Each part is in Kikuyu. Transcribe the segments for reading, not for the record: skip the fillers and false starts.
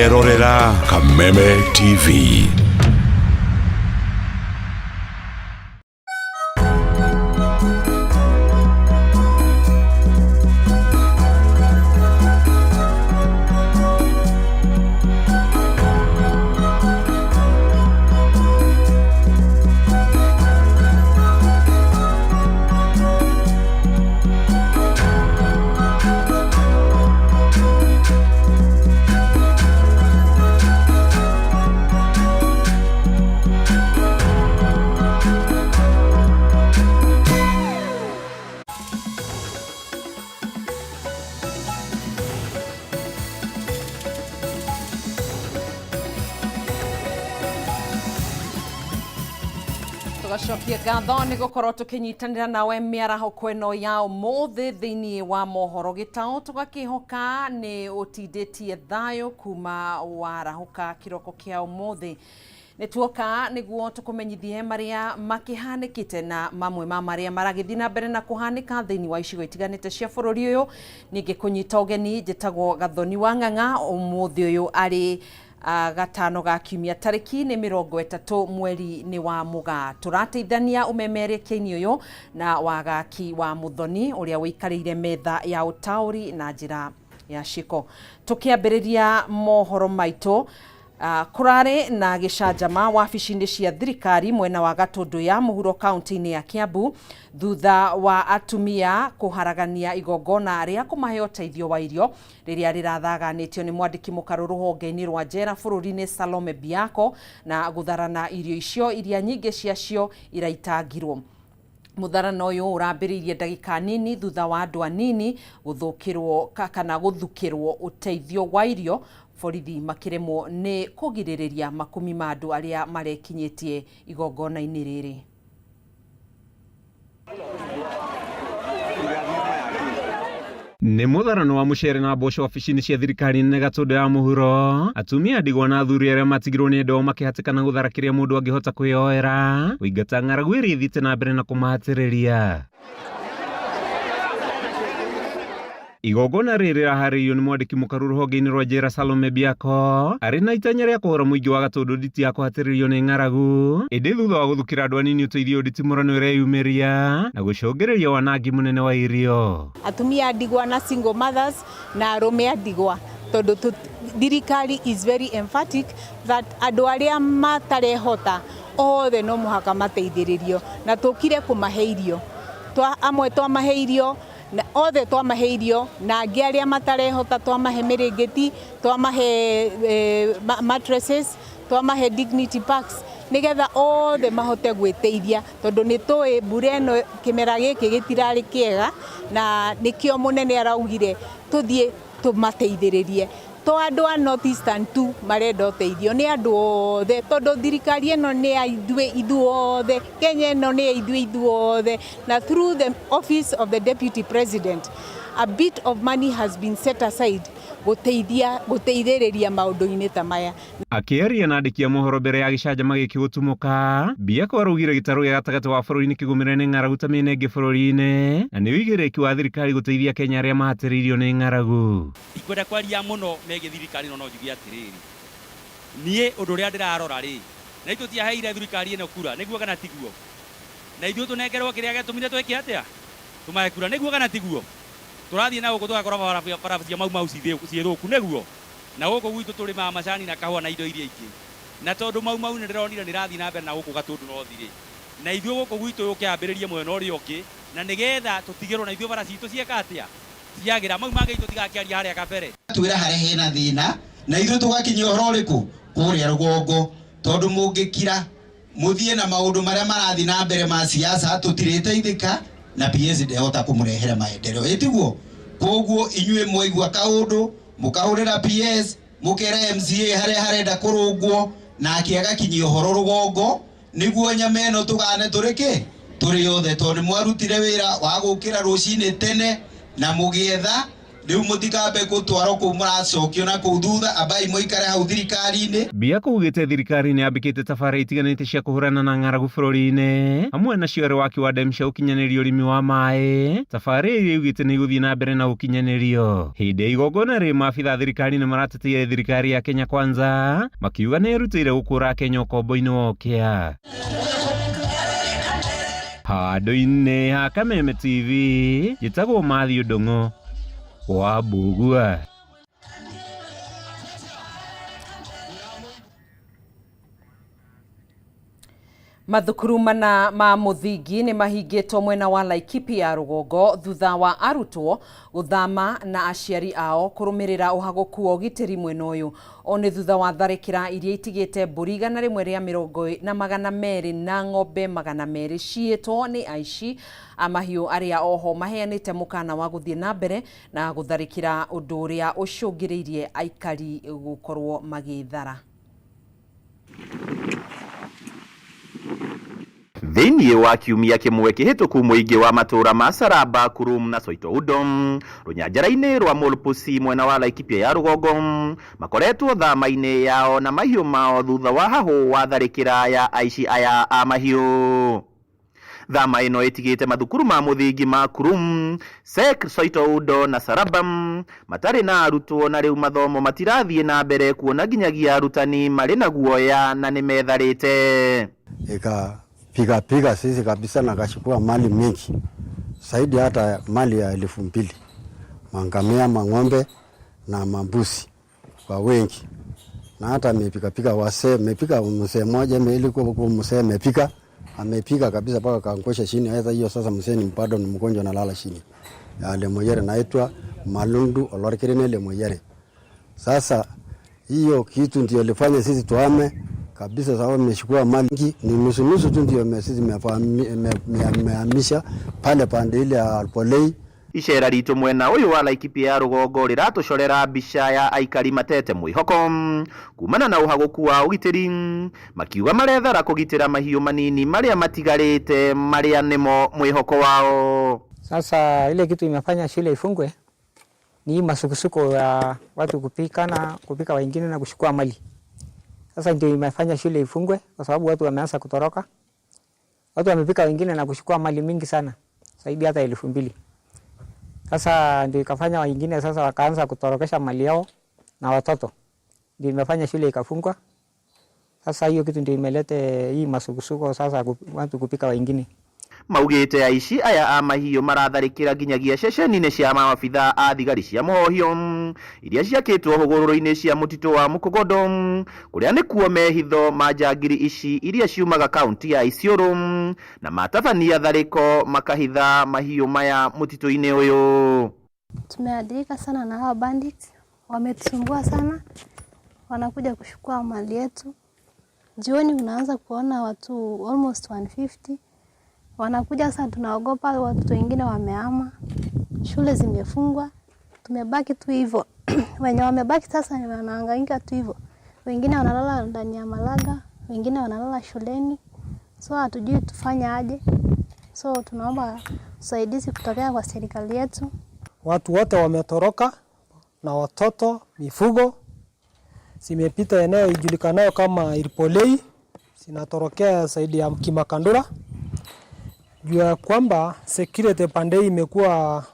Ũrerorera Kameme TV. Tũgacokia ngatho nĩ gũkorwo tũkĩnyitanĩra nawe mĩarahũko ĩno ya ũmũthĩ thĩinĩ wa mohoro gĩtaũ. Tũgakĩhoka nĩ ũtindĩtie thayũ kuma warahũka kĩroko kĩa ũmũthĩ. Nĩ tuoka nĩguo tũkũmenyithie marĩa makĩhanĩkĩte na mamwe ma marĩa maragĩthiĩ na mbere na kũhanĩka thĩinĩ wa icigo itiganĩte cia bũrũri ũyũ. Ningĩ kũnyita ũgeni njĩtagwo Gathoni wa Ng'ang'a. Ũmũthĩ ũyũ arĩ gatano ga kiumia, tarĩki nĩ 30 mweri nĩ wa Mũgaa. Tũrateithania ũmemerekia-inĩ ũyũ na wagaki wa Mũthoni ũrĩa ũikarĩire metha ya ũtaũri na njĩra ya ciĩko. Tũkĩambĩrĩria mohoro maitũ, kũrarĩ na gĩcanjama wabici-inĩ cia thirikari mwena wa Gatũndũ ya mũhuro kaunti-inĩ ya Kiambu thutha wa atumia kũharagania igongona rĩa kũmahe ũteithio wa irio rĩrĩa rĩrathaganĩtio nĩ mwandĩki mũkarũ rũhonge-inĩ rwa njera bũrũri-inĩ Salome Biako, na gũtharana irio icio iria nyingĩ ciacio iraitangirwo. Mũtharano ũyũ ũrambĩrĩirie ndagĩka nini thutha wa andũ anini gũthũkĩrwo kana gũthukĩrwo ũteithio wa irio, borithi makĩremwo nĩ kũgirĩrĩria makumi ma andũ arĩa marekinyĩtie igongona-inĩ rĩrĩ. Nĩ mũtharano wa mũcere na mboco wabici-inĩ cia thirikari nene Gatũndũ ya mũhuro. Atumia ndigwa na athuri arĩa matigirwo nĩ endwa makĩhatĩkana gũthara kĩrĩa mũndũ angĩhota kwĩyoera, kũingata ng'aragu ĩrĩa ĩthiĩte na mbere na kũmahatĩrĩria. Igongona rĩrĩ rĩraharĩirio nĩ mwandĩki mũkaru rũhonge-inĩ rwa njera Salome Biako arĩ na itanya rĩa kũhũra mũingĩ wa Gatũndũ nditi ya kũhatĩrĩrio nĩ ng'aragu, ĩndĩ thutha wa gũthukĩra andũ anini ũteithio nditimũrano ĩreyumĩria na gũcũngĩrĩria wanangi mũnene wa irio. Atumia a ndigwa na single mothers na arũme a ndigwa, tondũ thirikari is very emphatic that andũ arĩa matarehota othe no mũhaka mateithĩrĩrio, na tũkire kũmahe irio. Amwe twamahe irio na othe twamahe irio, na angĩ arĩa matarehota twamahe mĩrĩngĩti, twamahe mattresses, twamahe dignity packs, nĩgetha othe mahote gwĩteithia, tondũ nĩ tũĩ mbura ĩno kĩmera gĩkĩ gĩtirarĩ kĩega, na nĩkĩo mũnene araugire tũthiĩ tũmateithĩrĩrie. To andũ a North Eastern tu marenda ũteithio, nĩ andũ othe, tondũ thirikari ĩno nĩ ya ithuĩ ithuothe, Kenya ĩno nĩ ya ithuĩ ithuothe, na through the office of the deputy president a bit of money has been set aside gũteithia gũteithĩrĩria maũndũ-inĩ ta maya. Akĩaria na andĩki a mohoro mbere ya gĩcanjama gĩkĩ gũtumũka, Biako araugire gĩtarũ gĩa gatagatĩ wa bũrũri nĩ kĩgũmĩre nĩ ng'aragu ta mĩena ĩngĩ bũrũri-inĩ na nĩ ũigĩrĩrĩki wa thirikari gũteithia Akenya arĩa mahatĩrĩirio nĩ ng'aragu. Ndikwenda kwaria mũno megiĩ thirikari ĩno, no njuge atĩrĩrĩ, niĩ ũndũ ũrĩa ndĩrarora rĩ, na ithuĩ tũtiaheire thirikari ĩno kura, nĩguo kana tiguo? Na ithuĩ tũnengerwo kĩrĩa gĩatũmire twĩke atĩa? Tũmahe kura, nĩguo kana tiguo? Tũrathiĩ na gũkũ tũgakora barabara cia Mau Mau ciĩ thũku, nĩguo? Na gũkũ gwitũ tũrĩmaga macani na kahũa na indo iria ingĩ. Na tondũ Mau Mau nĩ ndĩronire nĩ ĩrathiĩ na mbere na gũkũ Gatũndũ North rĩ, na ithuĩ gũkũ gwitũ yũke yambĩrĩrie mwena ũrĩa ũngĩ, na nĩgetha tũtigĩrwo na ithuĩ bara citũ cieka atĩa? Ciagĩra. Mau mangĩ tũtigakĩaria harĩa kabere. Twĩra harĩa hena thĩna na ithuĩ tũgakinyia ũhoro ũrĩkũ kũrĩa rũgongo, tondũ mũngĩkira mũthiĩ na maũndũ marĩa marathiĩ na mbere ma siasa tũtirĩteithĩka na PS ndehota kũmũrehera maendeleo, ĩtiguo? Koguo inyuĩ mwaigua kaũndũ mũkahũrĩra PS, mũkera MCA harĩa harenda kũrũngwo, nake agakinyia ũhoro rũgongo, nĩguo nyama ĩno tũgane tũrĩ kĩ tũrĩ othe, tondũ nĩ mwarutire wĩra wa gũkĩra rũcinĩ tene na mũgĩetha Riu mutikambe gutwarwo kuu muracokio na kuu thutha, ambai muikare hau thirikari-ini. Biako ugite thirikari ni yambikite tabara itiganite cia kuhurana na ng'aragu bũrũri-inĩ, hamwe nacio arĩ waki wa demu cia ũkinyanĩria ũrĩmi wa maĩ. Tabarĩra iria yugĩte nĩ igũthiĩ na mbere na gũkinyanĩrio. Hĩndĩ ya igongona rĩ, maabitha a thirikari nĩ marateteire thirikari ya Kenya Kwanza, makiuga nĩ ĩrutĩire gũkũra Kenya ũkombo-inĩ wa ũkĩa. Handũ-inĩ ha Kameme TV, njĩtagwo Matthew Ndung'u wa Mbugua. Mathukuru mana ma muthingi ni mahingĩtwo mwena wa Laikipia rũgongo thutha wa arutwo gũthama na aciari ao kũrũmĩrĩra ũhagũku wa ũgitĩri mwena ũyũ. O nĩ thutha wa tharĩkĩra iria itigĩte mbũri 120 na 200 na ng'ombe 200 ciĩtwo nĩ aici a mahiũ arĩa oho maheanĩte mũkana wa gũthiĩ na mbere na gũtharĩkĩra, ũndũ ũrĩa ũcũngĩrĩirie aikari gũkorwo magĩthara. Thĩinĩ wa kiumia kĩmwe kĩhĩtũku, mũingĩ wa matũũra ma Saraba, Kurum na Soito-Udom rũnyanjara-inĩ rwa Molpusi mwena wa Laikipia ya rũgongo makoretwo thama-inĩ yao na mahiũ mao thutha wa hahũ wa tharĩkĩra ya aici aya a mahiũ. Thama ĩno ĩtigĩte mathukuru ma mũthingi ma Kurum, Sek, Soito-Udo na Saraba matarĩ na arutwo, na rĩu mathomo matirathiĩ na mbere kuona nginyagia arutani marĩ na guoya na nĩ metharĩte. Ikapiga piga sisi kabisa na kachukua mali mingi zaidi hata mali ya 2000, mangamia, mang'ombe na mambuzi kwa wengi, na hata amepika pika wasee, amepika mzee mmoja ilikuwa mzee amepika amepiga kabisa mpaka kaangusha chini. Sasa hiyo sasa mzee ni bado ni mgonjwa analala chini. Ya Lemoyere naitwa Malundu Olorikirine Lemoyere. Sasa hiyo kitu ndio ilifanya sisi tuhame kabisa, sababu imechukua mali ni nusu nusu tu ndio sisi tumehamisha pale pande ile ya Alpolei. Icera ritũ mwena ũyũ wa Laikipia ya rũgongo rĩratũcorera mbica ya aikari matete mwĩhoko kumana na ũhagũku wa ũgitĩri, makiuga marethara kũgitĩra mahiũ manini marĩa matigarĩte marĩa nĩmo mwĩhoko wao. Sasa ile kitu imefanya shule ifungwe ni masukusuko ya watu kupika na kupika wengine na kuchukua mali. Sasa ndio imefanya shule ifungwe kwa sababu watu wameanza kutoroka. Watu wamepika wengine na kuchukua mali mingi sana, zaidi hata 2000. Sasa ndio ikafanya wengine sasa wakaanza kutorokesha mali yao na watoto. Ndio imefanya shule ikafungwa. Sasa hiyo kitu ndio imeleta hii masukusuko sasa watu kupika wengine. Maugĩte aici aya a mahiũ maratharĩkĩra nginyagia ceceni-inĩ cia maabitha a thigari cia mũhohio iria ciakĩtwo hũgũrũrũ-inĩ cia mũtitũ wa Mukogodo, kũrĩa nĩkuo mehitho ma njangiri ici iria ciumaga kaunti ya Isiolo na matabania tharĩko makahitha mahiũ maya mũtitũ-inĩ ũyũ. Tumeadhirika sana na hawa bandits, wametusumbua sana, wanakuja kuchukua mali yetu. Jioni unaanza kuona watu almost 150 wanakuja sasa, tunaogopa. Watoto wengine wamehama, shule zimefungwa, tumebaki tu hivyo. Wenye wamebaki sasa wanahangaika tu hivyo, wengine wanalala ndani ya malaga, wengine wanalala shuleni, so hatujui tufanye aje. So tunaomba usaidizi kutokea kwa serikali yetu. Watu wote wametoroka na watoto, mifugo zimepita eneo ijulikanayo kama Irpolei, zinatorokea zaidi ya Kimakandura juu ya kwamba security pande imekuwa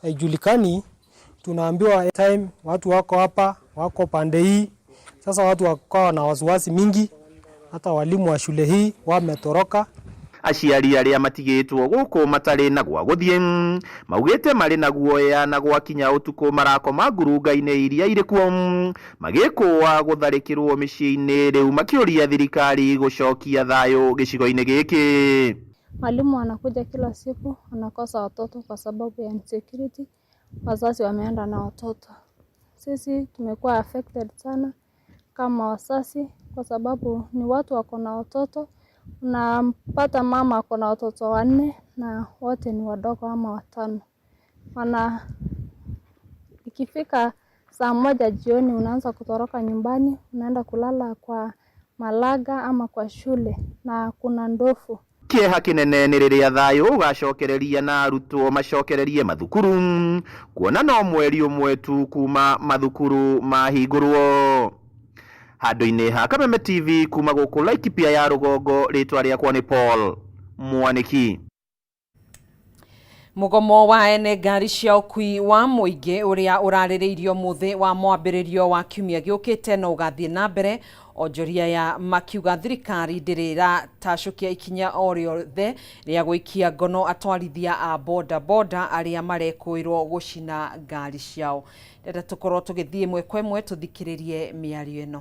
haijulikani. Tunaambiwa time watu wako hapa, wako pande hii. Sasa watu wakawa na wasiwasi mingi, hata walimu wa shule hii wametoroka. Aciari arĩa matigĩtwo gũkũ matarĩ na gwa gũthiĩ maugĩte marĩ na guoya na gwakinya ũtukũ marakoma ngurunga-inĩ iria irĩ kuo magĩkũa gũtharĩkĩrwo mĩciĩ-inĩ, rĩu makĩũria thirikari gũcokia thayũ gĩcigo-inĩ gĩkĩ. Walimu wanakuja kila siku, wanakosa watoto kwa sababu ya insecurity. Wazazi wameenda na watoto. Sisi tumekuwa affected sana kama wazazi, kwa sababu ni watu wako na watoto. Unapata mama ako na watoto 4 na wote ni wadogo ama 5. Wana ikifika saa 1 jioni unaanza kutoroka nyumbani, unaenda kulala kwa malaga ama kwa shule na kuna ndovu. Kĩeha kĩnene nĩ rĩrĩa thayũ ũgacokereria na arutwo macokererie mathukuru, kuona no mweri ũmwe tu kuma mathukuru mahingũrwo. Handũ-inĩ ha Kameme TV kuma gũkũ Laikipia ya rũgongo, rĩtwa rĩakwa nĩ Paul Mwanĩki. Mũgomo wa ene ngari cia ũkui wa mũingĩ ũrĩa ũrarĩrĩirio mũthĩ wa mwambĩrĩrio wa kiumia gĩũkĩte no ũgathiĩ na mbere onjoria ya makiuga thirikari ndĩrĩ ĩratacũkia ikinya o rĩothe rĩa gũikia ngono atwarithia a boda boda arĩa marekũĩrwo gũcina ngari ciao. Ndĩrenda tũkorwo tũgĩthiĩ ĩmwe kwa ĩmwe tũthikĩrĩrie mĩario ĩno.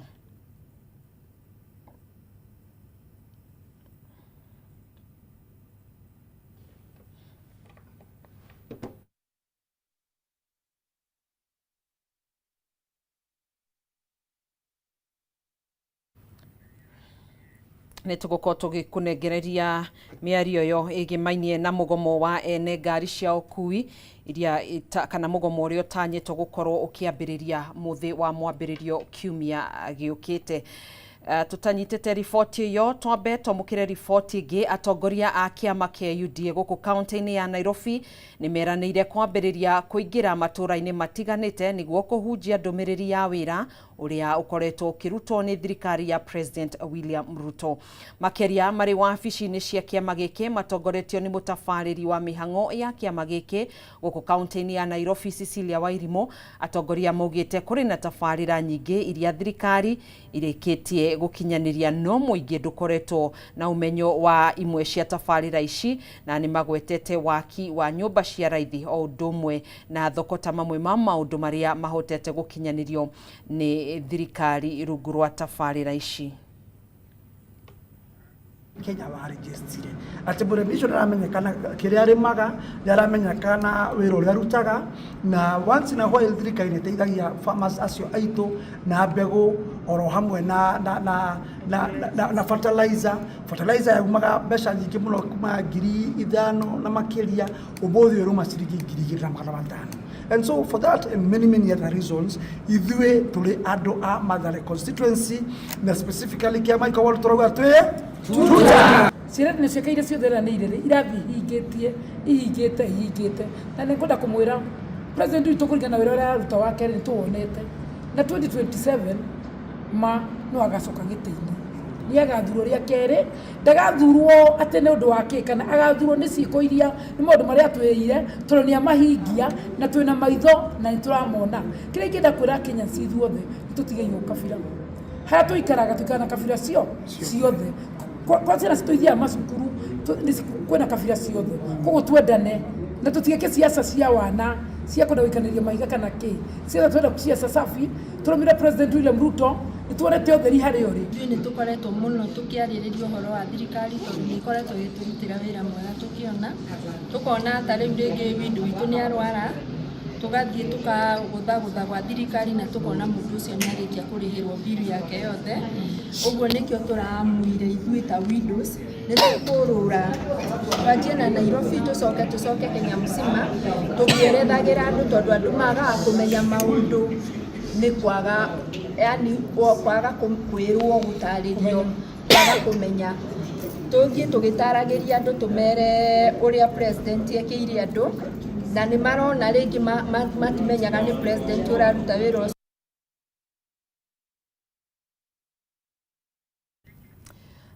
Nĩ tũgũkorwo tũgĩkũnengereria mĩario ĩyo ĩgĩmainie na mũgomo wa ene ngari cia ũkui iria kana mũgomo ũrĩa ũtanyĩtwo gũkorwo ũkĩambĩrĩria mũthĩ wa mwambĩrĩrio kiumia gĩũkĩte. Tũtanyitĩte riboti ĩyo, twambe twamũkĩre riboti ĩngĩ. Atongoria a kĩama kĩa UDA gũkũ kaunti-inĩ ya Nairobi nĩ meranĩire kwambĩrĩria kũingĩra matũũra-inĩ matiganĩte nĩguo kũhunjia ndũmĩrĩri ya wĩra ũrĩa ũkoretwo ũkĩrutwo nĩ thirikari ya President William Ruto. Makĩria marĩ wabici-inĩ cia kĩama gĩkĩ matongoretio nĩ mũtabarĩri wa mĩhang'o ya kĩama gĩkĩ gũkũ kaunti-inĩ ya Nairobi Cecilia Wairimu. Atongoria maugĩte kũrĩ na tabarĩra nyingĩ iria thirikari irĩkĩtie gũkinyanĩria no mũingĩ ndũkoretwo na ũmenyo wa imwe cia tabarĩra ici, na nĩ magwetete waki wa nyũmba cia raithi o ũndũ ũmwe na thoko ta mamwe ma maũndũ marĩa mahotete gũkinyanĩrio nĩ thirikari rungu rwa tabarĩra ici. Kenya warejestire atĩ mũrĩmi ũcio nĩaramenyekana kĩrĩa arĩmaga, nĩaramenyekana wĩra ũrĩa arutaga, na once in a while thirikari nĩ ĩteithagia farmers acio aitũ na mbegũ oro hamwe na, na, na, na, na, na fertilizer. Fertilizer yaumaga mbeca nyingĩ mũno kuma 5,000 na makĩria, ũmũthĩ ũrauma ciringi 2,500. And so for that and many many other reasons, ithuĩ tũrĩ andũ a Mathare constituency na specifically kĩama gĩkĩ tũrauga twĩ tuta. Ciĩranĩro ciake iria ciothe eranĩire rĩ, irathiĩ ihingĩtie, ihingĩte, ihingĩte. Na nĩ ngwenda kũmwĩra president witũ kũringana na wĩra ũrĩa araruta wa kerĩ nĩ tũwonete. Na 2027 ma no agacoka gĩtĩ-inĩ. Nĩ agathurwo rĩa kerĩ, ndagathurwo atĩ nĩ ũndũ wa kĩ, kana agathurwo nĩ ciĩko iria, nĩ maũndũ marĩa atwĩrĩire, tondũ nĩ amahingia, na twĩna maitho na nĩ tũramona. Kĩrĩa ingĩenda kwĩra Kenyans ithuothe, nĩ tũtigei ũkabira. Harĩa tũikaraga, tũikaraga na kabira ciothe. Kwa ciana citũ ithiaga macukuru, kwĩna kabira ciothe. Koguo twendane, na tũtigeke siasa cia wana, cia kwenda gũikanĩria mahiga kana kĩ. Siasa twenda siasa safi, tũrũmĩrĩre President William Ruto, nĩ tuonete ũtheri harĩa ũrĩ. Ithuĩ nĩ tũkoretwo mũno tũkĩarĩrĩria ũhoro wa thirikari tondũ nĩ ĩkoretwo ĩgĩtũrutĩra wĩra mwega tũkĩona. Tũkona ta rĩu rĩngĩ windu witũ nĩ arwara, tũgathiĩ tũkagũthagũtha gwa thirikari na tũkona mũndũ ũcio nĩ arĩkia kũrĩhĩrwo bill yake yothe. Ũguo nĩkĩo tũramuire ithuĩ ta widows, nĩ tũkũrũra twanjie na Nairobi tũcoke tũcoke Kenya mzima tũkĩerethagĩra andũ tondũ andũ magaga kũmenya maũndũ nĩ kwaga, yani kwaga kwĩrwo gũtarĩrio, kwaga kũmenya. Tũthiĩ tũgĩtaragĩria andũ tũmere ũrĩa president ekĩire andũ, na nĩ marona rĩngĩ matimenyaga nĩ president ũraruta wĩra ũcio.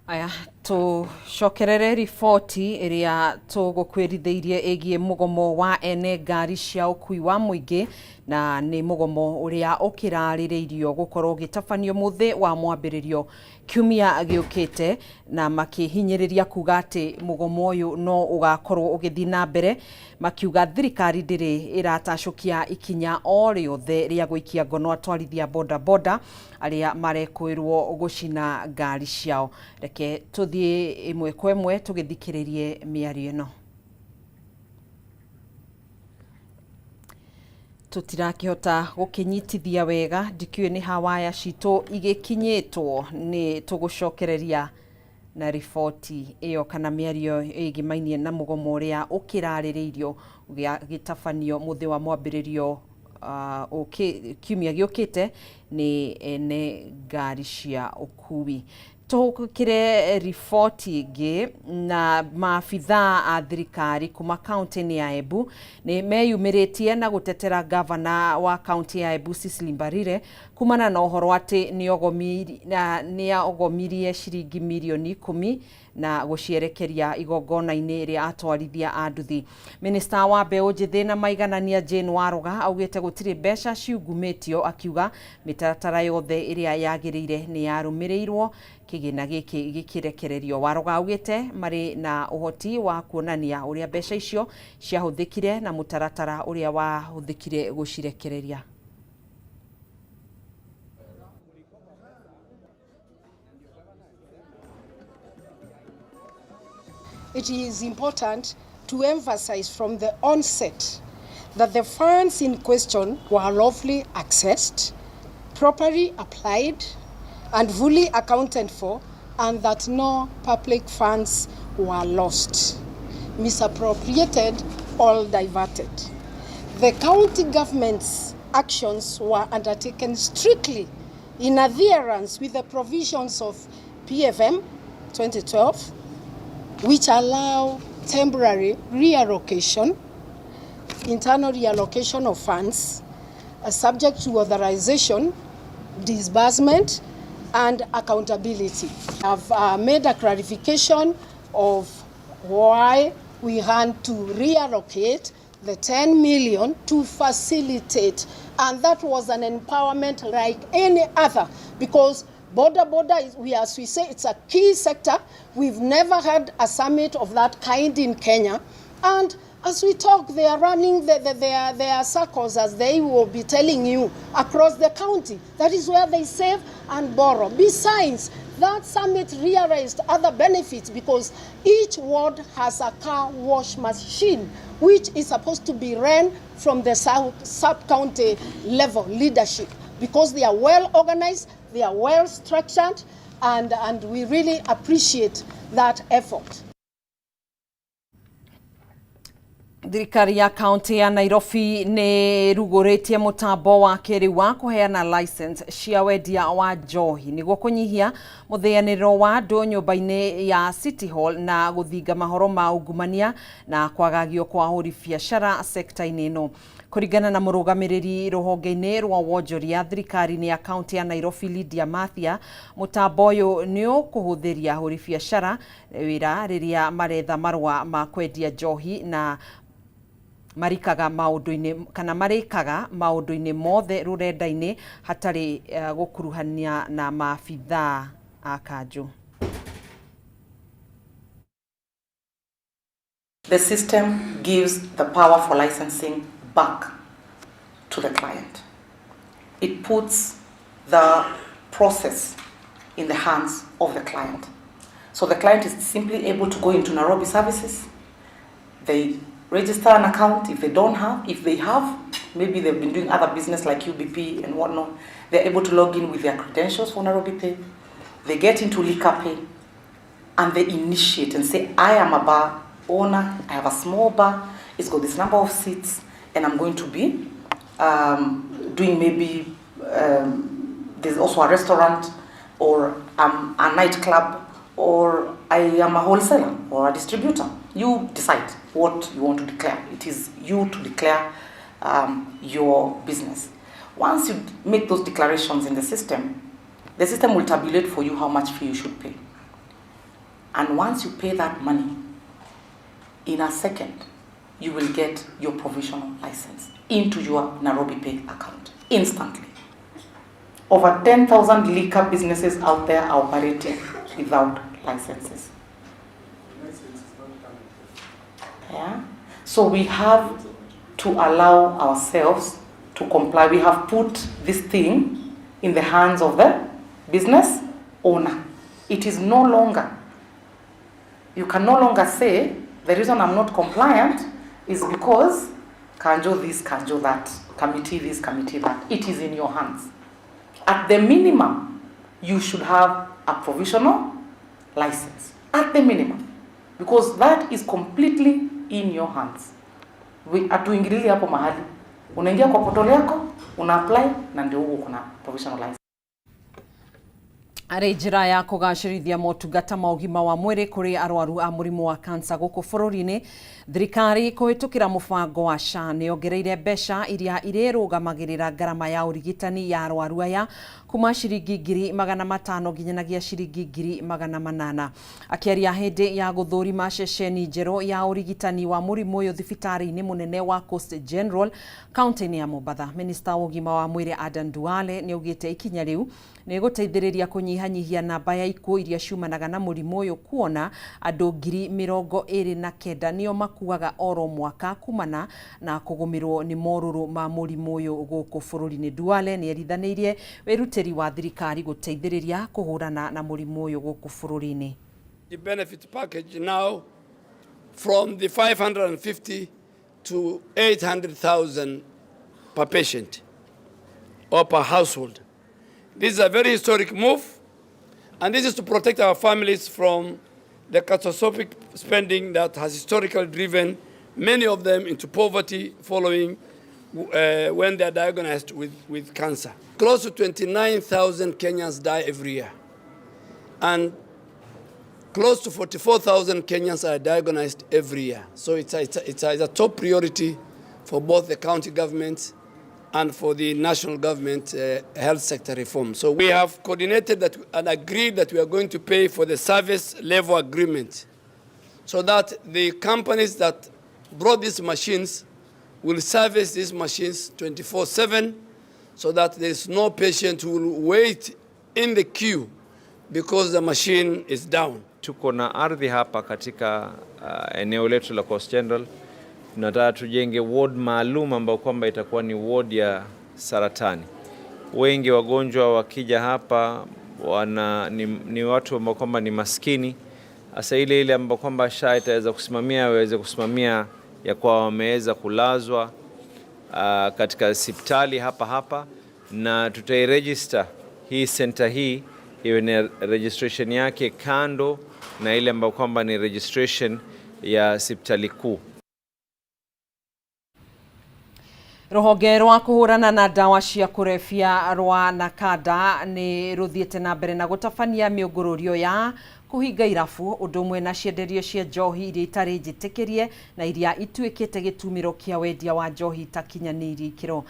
Aya, tũcokerere riboti ĩrĩa tũgũkwĩrithĩirie ĩgiĩ mũgomo wa ene ngari cia ũkui wa mũingĩ, na nĩ mũgomo ũrĩa ũkĩrarĩrĩirio gũkorwo ũgĩtabanio mũthĩ wa mwambĩrĩrio kiumia gĩũkĩte, na makĩhinyĩrĩria kuga atĩ mũgomo ũyũ no ũgakorwo ũgĩthiĩ na mbere, makiuga thirikari ndĩrĩ ĩratacũkia ikinya o rĩothe rĩa gũikia ngono atwarithia boda boda arĩa marekũĩrwo gũcina ngari ciao. Reke tũthiĩ ĩmwe kwa ĩmwe tũgĩthikĩrĩrie mĩario ĩno. Tũtirakĩhota gũkĩnyitithia wega, ndikĩũĩ nĩ ha waya citũ igĩkinyĩtwo, nĩ tũgũcokereria na riboti ĩyo kana mĩario ĩgĩmainie na mũgomo ũrĩa ũkĩrarĩrĩirio gĩtabanio mũthĩ wa mwambĩrĩrio kiumia gĩũkĩte Nĩ ene ngari cia ũkui. Tũhũkĩre riboti ĩngĩ na maabithaa a thirikari kuma kaunti-inĩ ya Embu nĩ meyumĩrĩtie na gũtetera gavana wa kaunti ya Embu Cecily Mbarire kumana na ũhoro atĩ nĩogomirie ciringi mirioni 10 na gũcierekeria igongona-inĩ rĩa atwarithia a nduthi. Minista wa mbeũ njĩthĩ na maiganania Jane Waruga augĩte gũtirĩ mbeca ciungumĩtio, akiuga mĩtaratara yothe ĩrĩa yagĩrĩire nĩ yarũmĩrĩirwo kĩgĩna gĩkĩ gĩkĩrekererio. Waruga augĩte marĩ na ũhoti wa kuonania ũrĩa mbeca icio ciahũthĩkire na mũtaratara ũrĩa wahũthĩkire gũcirekereria. It is important to emphasize from the onset that the funds in question were lawfully accessed, properly applied, and fully accounted for, and that no public funds were lost, misappropriated, or diverted. The county government's actions were undertaken strictly in adherence with the provisions of PFM 2012, which allow temporary reallocation, internal reallocation of funds, subject to authorization, disbursement, and accountability. I've made a clarification of why we had to reallocate the 10 million to facilitate, and that was an empowerment like any other, because Boda Boda is, we, as we say, it's a key sector. We've never had a summit of that kind in Kenya. And as we talk, they are running their circles, as they will be telling you, across the county. That is where they save and borrow. Besides, that summit realized other benefits, because each ward has a car wash machine, which is supposed to be run from the sub-county level leadership, because they are well organized, they are well structured, and we really appreciate that effort. Thirikari ya kaunti ya Nairobi nĩ rugũrĩtie mũtambo wa kĩrĩu wa kũheana license cia wendia wa njohi nĩguo kũnyihia mũthĩanĩro wa andũ nyũmba-inĩ ya City Hall na gũthinga mahoro ma ungumania na kwagagio kwa ahũri biacara sekta-inĩ ĩno. Kũringana na mũrũgamĩrĩri rũhonge-inĩ rwa wonjoria thirikari-inĩ ya kaunti ya Nairobi Lydia Mathia, mũtambo ũyũ nĩ ũkũhũthĩria ahũri biacara wĩra rĩrĩa maretha marũa ma kwendia njohi na marikaga maũndũ-inĩ kana marĩkaga maũndũ-inĩ mothe rũrenda-inĩ hatarĩ gũkuruhania na maabithaa a kanjũ. The system gives the power for licensing back to the client. It puts the process in the hands of the client. So the client is simply able to go into Nairobi Services. They register an account if they don't have. If they have, maybe they've been doing other business like UBP and whatnot. They're able to log in with their credentials for Nairobi Pay. They get into Liquor Pay and they initiate and say, I am a bar owner, I have a small bar, it's got this number of seats, and I'm going to be doing maybe, there's also a restaurant, or a nightclub, or I am a wholesaler or a distributor. You decide what you want to declare. It is you to declare your business. Once you make those declarations in the system will tabulate for you how much fee you should pay. And once you pay that money, in a second, you will get your provisional license into your Nairobi Pay account instantly. Over 10,000 liquor businesses out there are operating without licenses. Yeah? So we have to allow ourselves to comply. We have put this thing in the hands of the business owner. It is no longer, you can no longer say, the reason I'm not compliant is because kanjo this, kanjo that, committee this, committee that. It is in your hands. At the minimum, you should have a provisional license. At the minimum. Because that is completely in your hands. Hatuingilili hapo mahali. Unaingia kwa portal yako, una apply na ndio huo kuna provisional license. Arĩ njĩra ya kũgacĩrithia motungata ma ũgima wa mwĩrĩ kũrĩ arwaru a mũrimũ wa kansa gũkũ bũrũri-inĩ, thirikari kũhĩtũkĩra mũbango wa SHA nĩ yongereire mbeca iria irĩrũgamagĩrĩra ngarama ya ũrigitani ya arwaru aya kuma ciringi 500,000 nginyanagia ciringi 800,000. Akĩaria hĩndĩ ya gũthũrima ceceni njerũ ya ũrigitani wa mũrimũ ũyũ thibitarĩ-inĩ mũnene wa Coast General kaunti-inĩ ya Mombatha, minista wa ũgima wa mwĩrĩ Adan Duale nĩ augĩte ikinya rĩu nĩ gũteithĩrĩria kũnyihanyihia namba ya ikuũ iria ciumanaga na mũrimũ ũyũ, kuona andũ 29,000 nĩo makuaga oro mwaka kumana na kũgũmĩrwo nĩ morũrũ ma mũrimũ ũyũ gũkũ bũrũri-inĩ. Duale nĩ erithanĩirie wĩrutĩri wa thirikari gũteithĩrĩria kũhũrana na mũrimũ ũyũ gũkũ bũrũri-inĩ. The benefit package now from the 550 to 800,000 per patient or per household. This is a very historic move, and this is to protect our families from the catastrophic spending that has historically driven many of them into poverty following when they are diagnosed with cancer. Close to 29,000 Kenyans die every year, and close to 44,000 Kenyans are diagnosed every year. So it's a top priority for both the county governments and for the national government health sector reform. So we have coordinated that and agreed that we are going to pay for the service level agreement so that the companies that brought these machines will service these machines 24/7 so that there is no patient who will wait in the queue because the machine is down. Tuko na ardhi hapa katika eneo letu la Coast General. Tunataka tujenge ward maalum ambayo kwamba itakuwa ni ward ya saratani. Wengi wagonjwa wakija hapa ni watu ambao kwamba ni maskini. Sasa ile ile ambayo kwamba SHA itaweza kusimamia, waweze kusimamia ya kuwa wameweza kulazwa katika hospitali hapa hapa, na tutairegister hii center hii iwe ni registration yake kando na ile ambayo kwamba ni registration ya hospitali kuu. Rũhonge rwa kũhũrana na ndawa cia kũrebia rwa NACADA nĩ rũthiĩte na mbere na gũtabania mĩũngũrũrio ya kũhinga irabu ũndũ ũmwe na cienderio cia njohi iria itarĩ njĩtĩkĩrie na iria ituĩkĩte gĩtumĩro kĩa wendia wa njohi itakinyanĩirie ikĩro.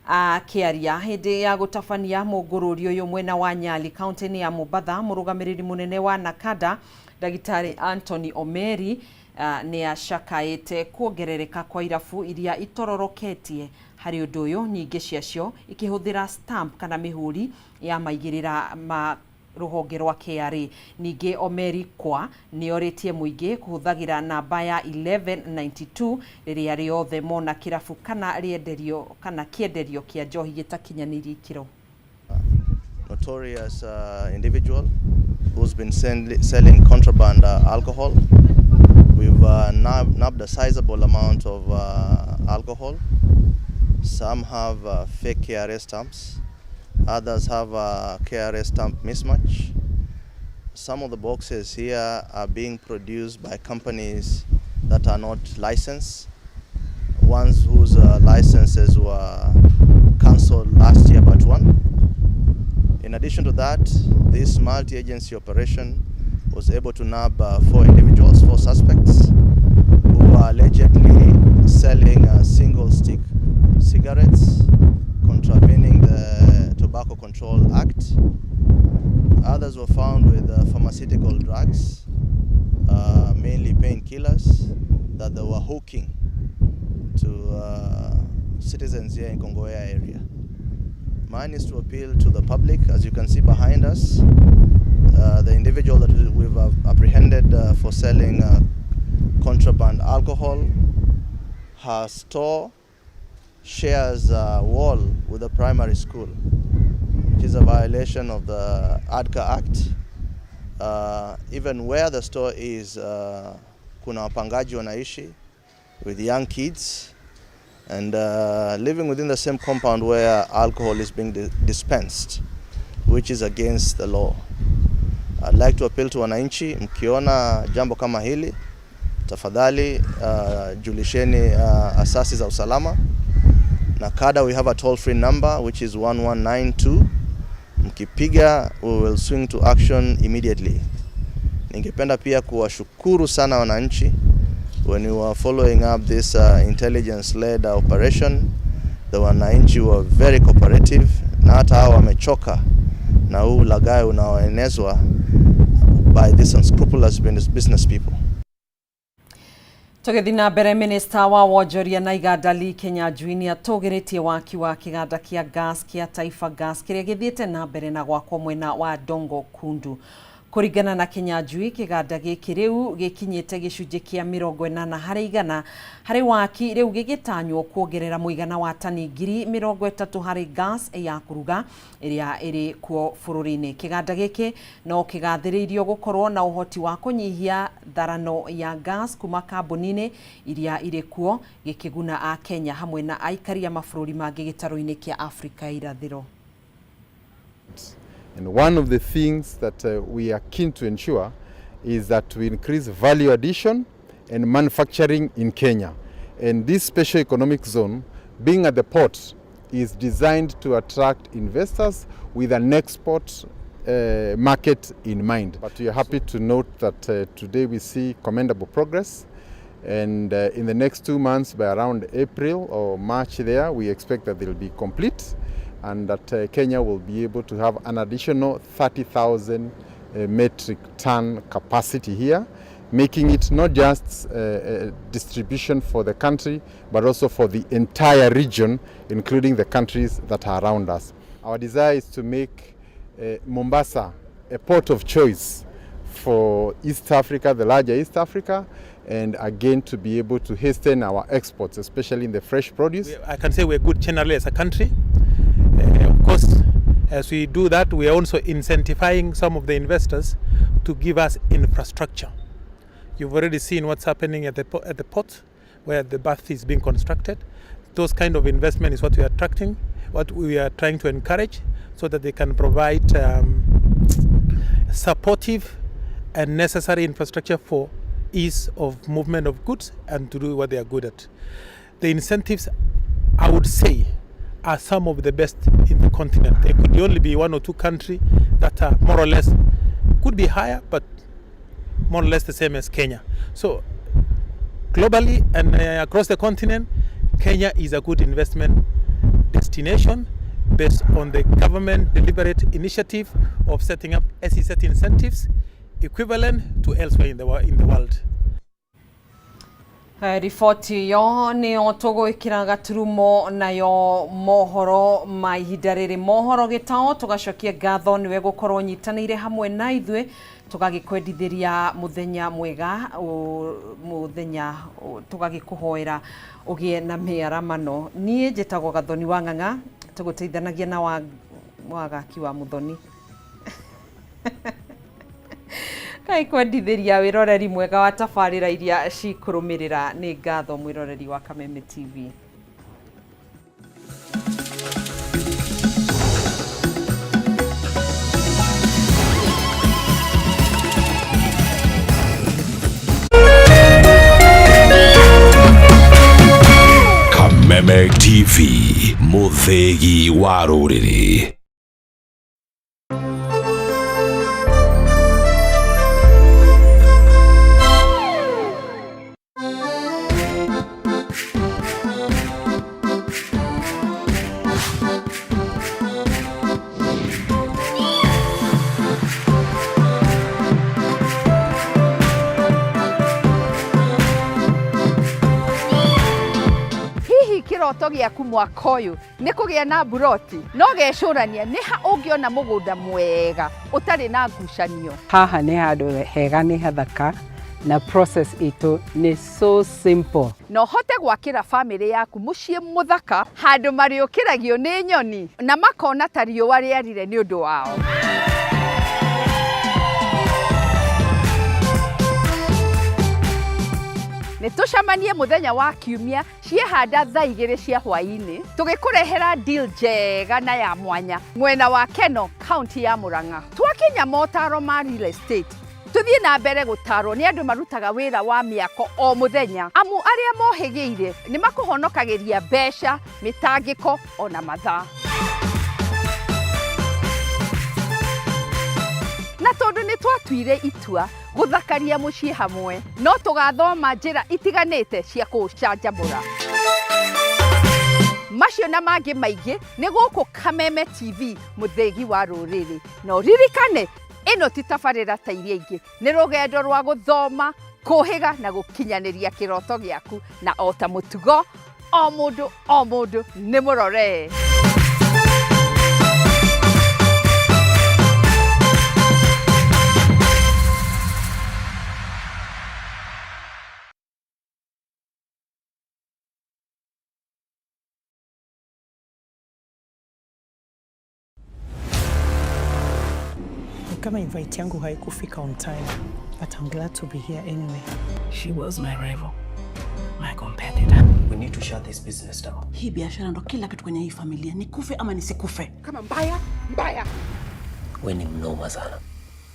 Akĩaria hĩndĩ ya gũtabania mũngũrũrio ũyũ mwena wa Nyali kaunti-inĩ ya Mombatha, mũrũgamĩrĩri mũnene wa NACADA Ndagĩtarĩ Anthony Omeri nĩ acakaĩte kuongerereka kwa irabu iria itororoketie harĩ ũndũ ũyũ, nyingĩ ciacio ikĩhũthĩra stamp kana mĩhũri ya maigĩrĩra ma rũhonge rwa KRA. Ningĩ Omeri kwa nĩ orĩtie mũingĩ kũhũthagĩra namba ya 1192 rĩrĩa rĩothe mona kĩrabu kana rĩenderio kana kĩenderio kĩa njohi gĩtakinyanĩirie ikĩro. Notorious individual who's been selling contraband alcohol. We've nabbed a sizable amount of alcohol. Some have fake KRA stamps. Others have a KRA stamp mismatch. Some of the boxes here are being produced by companies that are not licensed, ones whose licenses were cancelled last year but one. In addition to that, this multi-agency operation was able to nab four individuals, four suspects, who were allegedly selling single stick cigarettes, contravening the Tobacco Control Act. Others were found with pharmaceutical drugs, mainly painkillers, that they were hawking to citizens here in Kongowea area. Mine is to appeal to the public. As you can see behind us, the individual that we've apprehended for selling contraband alcohol, her store shares a wall with a primary school, which is a violation of the ADCA Act. Even where the store is, kuna wapangaji wanaishi with young kids and living within the same compound where alcohol is being dispensed, which is against the law. I'd like to appeal to wananchi, mkiona jambo kama hili, tafadhali julisheni asasi za usalama NACADA, we have a toll free number which is 1192. Mkipiga we will swing to action immediately. Ningependa pia kuwashukuru sana wananchi when we were following up this intelligence led operation. The wananchi were very cooperative na hata hao wamechoka na huu ulaghai unaoenezwa by these unscrupulous business people. Tũgĩthiĩ na mbere, minista wa wonjoria na iganda Lee Kinyanjui nĩ atũgĩrĩtie waki wa kĩganda kĩa gas kĩa Taifa Gas kĩrĩa gĩthiĩte na mbere na gwakwo mwena wa Dongo Kundu. Kũringana na Kinyanjui, kĩganda gĩkĩ rĩu gĩkinyĩte gĩcunjĩ kĩa 80% harĩ waki, rĩu gĩgĩtanywo kuongerera mũigana wa tani 30,000 harĩ gas ya kũruga ĩrĩa ĩrĩ kuo bũrũri-inĩ. Kĩganda gĩkĩ no kĩgathĩrĩirio gũkorwo na ũhoti wa kũnyihia tharano ya gas kuma kambuni-inĩ iria irĩ kuo, gĩkĩguna a Kenya hamwe na aikari a mabũrũri mangĩ gĩtarũ-inĩ kĩa Afrika ya irathĩro. And one of the things that we are keen to ensure is that we increase value addition and manufacturing in Kenya. And this special economic zone, being at the port, is designed to attract investors with an export market in mind. But we are happy to note that today we see commendable progress. And in the next 2 months, by around April or March there, we expect that they'll be complete and that Kenya will be able to have an additional 30,000 metric ton capacity here, making it not just distribution for the country, but also for the entire region, including the countries that are around us. Our desire is to make Mombasa a port of choice for East Africa, the larger East Africa, and again to be able to hasten our exports, especially in the fresh produce. I can say we're good generally as a country. Of course, as we do that, we are also incentivizing some of the investors to give us infrastructure. You've already seen what's happening at the port, where the berth is being constructed. Those kind of investment is what we are attracting, what we are trying to encourage, so that they can provide supportive and necessary infrastructure for ease of movement of goods and to do what they are good at. The incentives, I would say, are some of the best in the continent. There could only be one or two countries that are more or less, could be higher, but more or less the same as Kenya. So globally and across the continent, Kenya is a good investment destination based on the government deliberate initiative of setting up SEZ incentives equivalent to elsewhere in the world. Riboti ĩyo nĩyo tũgwĩkĩra gaturumo nayo mohoro ma ihinda rĩrĩ, mohoro gĩtao. Tũgacokia ngatho nĩwe gũkorwo nyitanĩire hamwe na ithuĩ, tũgagĩkwendithĩria mũthenya mwega, mũthenya tũgagĩkũhoera ũgĩe na mĩaramano. Niĩ njĩtagwo Gathoni wa Ng'ang'a, tũgũteithanagia na wagaki wa Mũthoni. Kaikwendithĩria wĩroreri mwega wa tabarĩra iria cikũrũmĩrĩra. Nĩ ngatho mwĩroreri wa Kameme TV. Kameme TV, mũthĩgi wa rũrĩrĩ. Kĩroto gĩaku mwaka ũyũ nĩ kũgĩa na mburoti, no gecũrania nĩ ha ũngĩona mũgũnda mwega ũtarĩ na ngucanio. Haha nĩ handũ hega, nĩ hathaka na process itũ nĩ so simple. Na ũhote gwakĩra bamĩrĩ yaku mũciĩ mũthaka, handũ marĩũkĩragio nĩ nyoni na makona ta riũa rĩarire nĩ ũndũ wao. Nĩ tũcemanie mũthenya wa kiumia ciehanda thaa 2 cia hwaĩ-inĩ, tũgĩkũrehera deal njega na ya mwanya mwena wa Keno, kaunti ya Murang'a. Twakinya motaro ma real estate, Tũthiĩ na mbere gũtarwo nĩ andũ marutaga wĩra wa mĩako o mũthenya, amu arĩa mohĩgĩire nĩ makũhonokagĩria mbeca, mĩtangĩko ona mathaa. Na tondũ nĩ twatuire itua gũthakaria mũciĩ hamwe, no tũgathoma njĩra itiganĩte cia kũũcanjamũra. Macio na mangĩ maingĩ nĩ gũkũ Kameme TV, mũthĩgi wa rũrĩrĩ. Na ũririkane, ĩno ti tabarĩra ta iria ingĩ, nĩ rũgendo rwa gũthoma, kũhĩga na gũkinyanĩria kĩroto gĩaku, na o ta mũtugo, o mũndũ o mũndũ nĩ mũrore. Kama invite yangu haikufika on time, but I'm glad to be here anyway. She was my rival, my competitor. We need to shut this business down. Hii biashara ndo kila kitu kwenye hii familia, nikufe ama nisikufe. Kama mbaya mbaya. We ni mnoma sana.